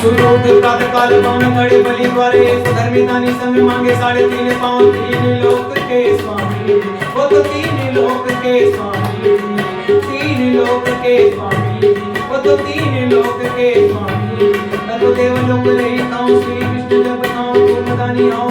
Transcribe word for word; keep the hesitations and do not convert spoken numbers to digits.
सुलोक प्रातः काल पावन खड़े बलि द्वारे, धर्मी दानी संग मांगे साढ़े तीन पाँव। तीन लोक के स्वामी, वो तो तीन लोक के स्वामी, तीन लोक के स्वामी, वो तो तीन लोक के स्वामी। तब देव लोक रही ताऊ, श्री विष्णु जब ताऊ, कूर्म दानी आओ